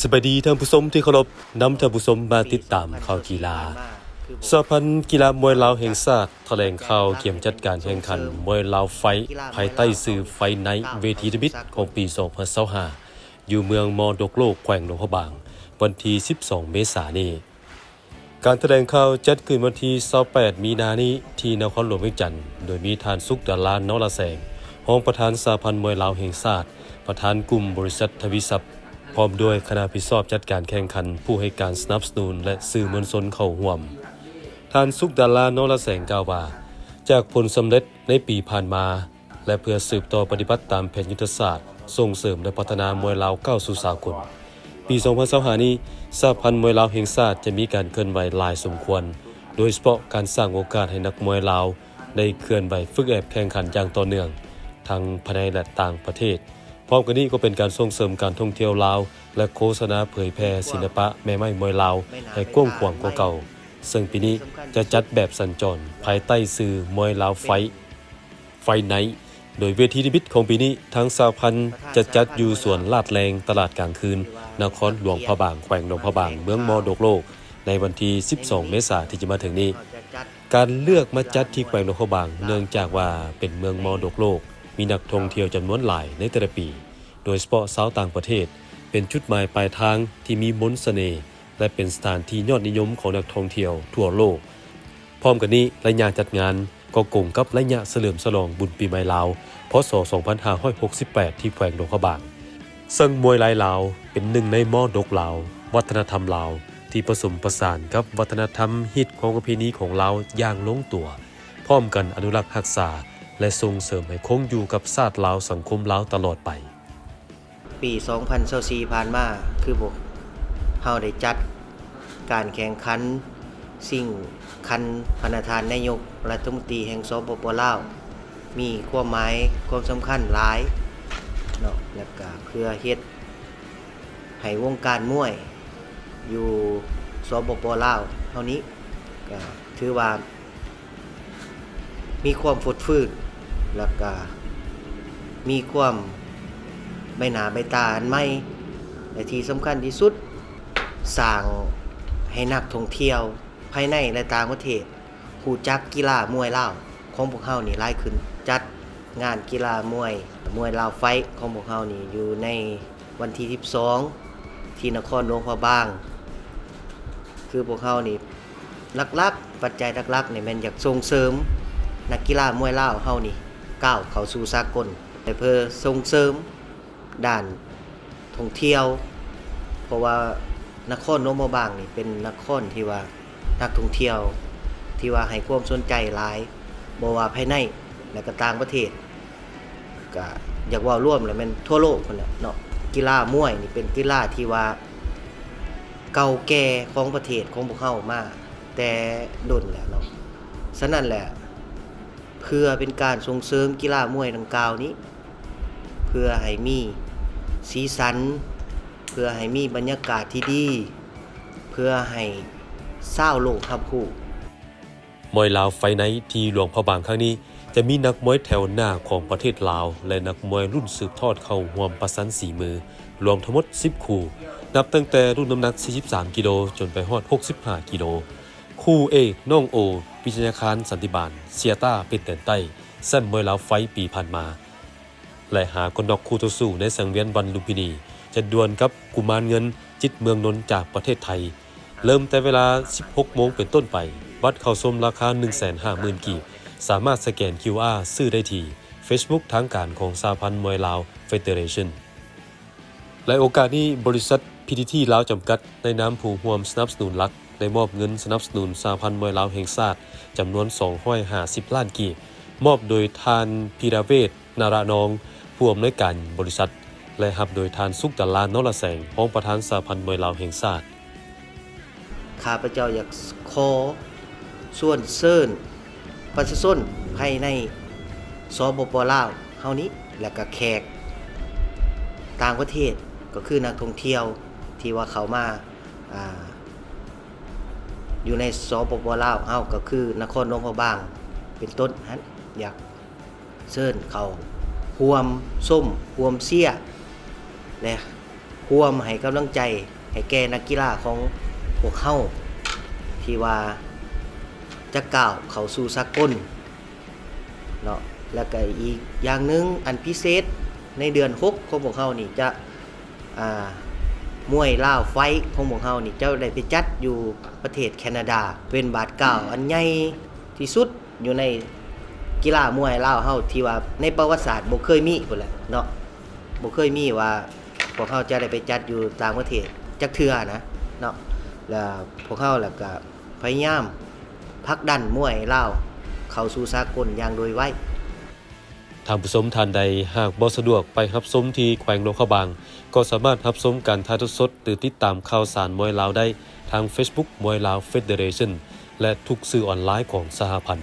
ສະບາຍດີທ່ານຜູ້ຊົມທີ່ເຄົາລົບ, ນຳທ່ານຜູ້ຊົມມາຕິດຕາມຂ່າວກິລາ. ສະຫະພັນກິລາມວຍລາວແຫ່ງຊາດຖະແຫຼງຂ່າວກຽມຈັດການແຂ່ງຂັນມວຍລາວໄຟພາຍໃຕ້ຊື່ໄຟໄນເວທີທຳອິດຂອງປີສອງພັນຊາວຫ້າ ຢູ່ເມືອງມໍດົກໂລກ ແຂວງຫຼວງພະບາງ ວັນທີສິບສອງເມສານີ້. ການຖະແຫຼງຂ່າວຈັດຂຶ້ນວັນທີຊາວແປດມີນານີ້ທີ່ນະຄອນຫຼວງວຽງຈັນ ໂດຍມີທ່ານ ສຸກດາລາ ນໍລະແສງ ຮອງປະທານສະຫະພັນມວຍລາວແຫ່ງຊາດ, ປະທານກຸ່ມບໍລິສັດທະວີຊັບ ພ້ອມດ້ວຍຄະນະຜິດຊອບຈັດການແຂ່ງຂັນ, ຜູ້ໃຫ້ການສະໜັບສະໜູນ ແລະ ສື່ມວນຊົນເຂົ້າຮ່ວມ. ທ່ານ ສຸກດາລາ ນໍລະແສງ ກ່າວວ່າ ຈາກຜົນສຳເລັດໃນປີຜ່ານມາ ແລະ ເພື່ອສືບຕໍ່ປະຕິບັດຕາມແຜນຍຸດທະສາດສົ່ງເສີມ ແລະ ພັດທະນາມວຍລາວກ້າວສູ່ສາກົນ, ປີສອງພັນຊາວຫ້ານີ້ ສະຫະພັນມວຍລາວແຫ່ງຊາດຈະມີການເຄື່ອນໄຫວຫຼາຍສົມຄວນ, ໂດຍສະເພາະການສ້າງໂອກາດໃຫ້ນັກມວຍລາວໄດ້ເຄື່ອນໄຫວຝຶກແອບແຂ່ງຂັນຢ່າງຕໍ່ເນື່ອງ ທັງພາຍໃນ ແລະ ຕ່າງປະເທດ. ພ້ອມກັນນີ້ກໍເປັນການສົ່ງເສີມການທ່ອງທ່ຽວລາວ ແລະ ໂຄສະນາເຜີຍແຜ່ສິລະປະແມ່ໄມ້ມວຍລາວໃຫ້ກວ້າງຂວາງກວ່າເກົ່າ, ເຊິ່ງປີນີ້ຈະຈັດແບບສັນຈອນພາຍໃຕ້ຊື່ມວຍລາວໄຟ ໄຟໄນ, ໂດຍເວທີທຳອິດຂອງປີນີ້ ທາງສະຫະພັນຈະຈັດຢູ່ສວນລາດແລງ ຕະຫຼາດກາງຄືນ ນະຄອນຫຼວງພະບາງ, ແຂວງຫຼວງພະບາງ, ເມືອງມໍດົກໂລກ ໃນວັນທີສິບສອງເມສາທີ່ຈະມາເຖິງນີ້. ການເລືອກມາຈັດທີ່ແຂວງຫຼວງພະບາງ ເນື່ອງຈາກວ່າເປັນເມືອງມໍດົກໂລກ, ມີນັກທ່ອງທ່ຽວຈຳນວນຫຼາຍໃນແຕ່ລະປີ, ໂດຍສະເພາະຊາວຕ່າງປະເທດ, ເປັນຈຸດໝາຍປາຍທາງທີ່ມີມົນສະເໜ່ ແລະ ເປັນສະຖານທີ່ຍອດນິຍົມຂອງນັກທ່ອງທ່ຽວທົ່ວໂລກ. ພ້ອມກັນນີ້, ໄລຍະຈັດງານກໍກົງກັບໄລຍະສະເຫຼີມສະຫຼອງບຸນປີໃໝ່ລາວ ພ.ສ. ສອງພັນຫ້າຮ້ອຍຫົກສິບແປດ ທີ່ແຂວງຫຼວງພະບາງ. ເຊິ່ງມວຍລາຍລາວເປັນໜຶ່ງໃນມໍດົກລາວ, ວັດທະນະທຳລາວ ທີ່ປະສົມປະສານກັບວັດທະນະທຳ, ຮີດຄອງປະເພນີຂອງລາວຢ່າງລົງຕົວ, ພ້ອມກັນອະນຸລັກຮັກສາ ແລະ ສົ່ງເສີມໃຫ້ຄົງຢູ່ກັບຊາດລາວ, ສັງຄົມລາວຕະຫຼອດໄປ. ປີສອງພັນຊາວສີ່ຜ່ານມາ ຄືພວກເຮົາໄດ້ຈັດການແຂ່ງຂັນຊິງຄັນພະນະທ່ານນາຍົກລັດຖະມົນຕີແຫ່ງ ສປປ ລາວ ມີຄວາມໝາຍຄວາມສຳຄັນຫຼາຍເນາະ ແລ້ວກະເພື່ອເຮັດໃຫ້ວົງການມວຍຢູ່ ສປປ ລາວ ເຮົານີ້ ກະຖືວ່າ ມີຄວາມຟົດຟື້ນ ແລ້ວກະມີຄວາມໃບໜ້າໃບຕາອັນໃໝ່ ແລະ ທີ່ສຳຄັນທີ່ສຸດ ສ້າງໃຫ້ນັກທ່ອງທ່ຽວພາຍໃນ ແລະ ຕ່າງປະເທດຮູ້ຈັກກິລາມວຍລາວຂອງພວກເຮົານີ້ຫຼາຍຂຶ້ນ. ຈັດງານກິລາມວຍ, ມວຍລາວໄຟຂອງພວກເຮົານີ້ຢູ່ໃນ ວັນທີສິບສອງ ທີ່ນະຄອນຫຼວງພະບາງ. ຄືພວກເຮົານີ້ ຫຼັກໆ ປັດໄຈຫຼັກໆ ນີ້ແມ່ນຢາກສົ່ງເສີມນັກກິລາມວຍລາວເຮົານີ້ກ້າວເຂົ້າສູ່ສາກົນ ແລະ ເພື່ອສົ່ງເສີມດ້ານທ່ອງທ່ຽວ ເພາະວ່ານະຄອນຫຼວງພະບາງນີ້ເປັນນະຄອນທີ່ວ່າ ນັກທ່ອງທ່ຽວທີ່ວ່າໃຫ້ຄວາມສົນໃຈຫຼາຍ ບໍ່ວ່າພາຍໃນ ແລະ ກໍຕ່າງປະເທດ ກະຢາກເວົ້າລວມແລ້ວແມ່ນທົ່ວໂລກພຸ້ນແຫຼະເນາະ. ກິລາມວຍນີ້ເປັນກິລາທີ່ວ່າເກົ່າແກ່ຂອງປະເທດຂອງພວກເຮົາມາແຕ່ດົນແລ້ວເນາະ. ສະນັ້ນແຫຼະ ເພື່ອເປັນການສົ່ງເສີມກິລາມວຍດັ່ງກ່າວນີ້ ເພື່ອໃຫ້ມີສີສັນ ເພື່ອໃຫ້ມີບັນຍາກາດທີ່ດີ ເພື່ອໃຫ້ຊາວໂລກຮັບຮູ້. ມວຍລາວໄຟໄນທີ່ຫຼວງພະບາງຄັ້ງນີ້ ຈະມີນັກມວຍແຖວໜ້າຂອງປະເທດລາວ ແລະ ນັກມວຍລຸ້ນສືບທອດເຂົ້າຮ່ວມປະຊັນສີມື ລວມທັງໝົດສິບຄູ່ ນັບຕັ້ງແຕ່ລຸ້ນນ້ຳໜັກສີ່ສິບສາມກິໂລ ຈົນໄປຮອດຫົກສິບຫ້າກິໂລ. ຄູ່ເອກ ນ້ອງໂອ ວິທະຍາຄານ ສັນຕິບານ ເສຍຕ້າ ເພັດແດນໃຕ້ ແຊ້ມມວຍລາວໄຟປີຜ່ານມາ ແລະ ຫາກໍນັອກຄູ່ຕໍ່ສູ້ໃນສັງວຽນວັນລຸມພິນີ ຈະດວນກັບກຸມານເງິນ ຈິດເມືອງນົນ ຈາກປະເທດໄທ ເລີ່ມແຕ່ເວລາສິບຫົກໂມງເປັນຕົ້ນໄປ. ບັດເຂົ້າຊົມລາຄາໜຶ່ງແສນຫ້າໝື່ນກີບ ສາມາດສະແກນຄິວອາຊື້ໄດ້ທີ່ເຟສບຸກທາງການຂອງສະຫະພັນມວຍລາວ Federation. ໃນໂອກາດນີ້, ບໍລິສັດ PTT ລາວ ຈຳກັດ ໃນນາມຜູ້ຮ່ວມສະໜັບສະໜູນຫຼັກ ໄດ້ມອບເງິນສະໜັບສະໜູນສະຫະພັນມວຍລາວແຫ່ງຊາດ ຈຳນວນສອງຮ້ອຍຫ້າສິບລ້ານກີບ, ມອບໂດຍທ່ານ ພີລະເວດ ນາລະນອງ ຜູ້ອຳນວຍການບໍລິສັດ ແລະ ຮັບໂດຍທ່ານ ສຸກດາລາ ນໍລະແສງ ຮອງປະທານສະຫະພັນມວຍລາວແຫ່ງຊາດ. ຂ້າພະເຈົ້າຢາກຂໍຊວນເຊີນປະຊາຊົນພາຍໃນ ສປປ ລາວ ເຮົານີ້ ແລະກະແຂກຕ່າງປະເທດ ກໍຄືນັກທ່ອງທ່ຽວທີ່ວ່າເຂົ້າມາ ອ່າ ຢູ່ໃນ ສປປ ລາວ ເຮົາ ກໍຄືນະຄອນຫຼວງພະບາງ ເປັນຕົ້ນຫັ້ນ ຢາກ ເຊີນເຂົ້າຮ່ວມຊົມ ຮ່ວມເຊຍ ແລະ ຮ່ວມໃຫ້ກຳລັງໃຈໃຫ້ແກ່ນັກກິລາຂອງພວກເຮົາ ທີ່ວ່າຈະກ້າວເຂົ້າສູ່ສາກົນເນາະ. ແລ້ວກະອີກຢ່າງໜຶ່ງ ອັນພິເສດໃນເດືອນຫົກຂອງພວກເຮົານີ້ຈະ ອ່າ ມວຍລາວໄຟຂອງພວກເຮົານີ້ຈະໄດ້ໄປຈັດຢູ່ປະເທດແຄນາດາ ເປັນບາດກ້າວອັນໃຫຍ່ທີ່ສຸດຢູ່ໃນກິລາມວຍລາວເຮົາ ທີ່ວ່າໃນປະຫວັດສາດບໍ່ເຄີຍມີພຸ້ນແຫຼະເນາະ ບໍ່ເຄີຍມີວ່າພວກເຮົາຈະໄດ້ໄປຈັດຢູ່ຕ່າງປະເທດຈັກເທື່ອນະເນາະ. ແລ້ວພວກເຮົາລະກະພະຍາຍາມຜັກດັນມວຍລາວເຂົ້າສູ່ສາກົນຢ່າງໂດຍໄວ. ທ່ານຜູ້ຊົມທ່ານໃດຫາກບໍ່ສະດວກໄປຮັບຊົມທີ່ແຂວງຫຼວງພະບາງ ກໍສາມາດຮັບຊົມການຖ່າຍທອດສົດ ຫຼື ຕິດຕາມຂ່າວສານມວຍລາວໄດ້ທາງ Facebook ມວຍລາວ Federation ແລະ ທຸກສື່ອອນລາຍຂອງສະຫະພັນ.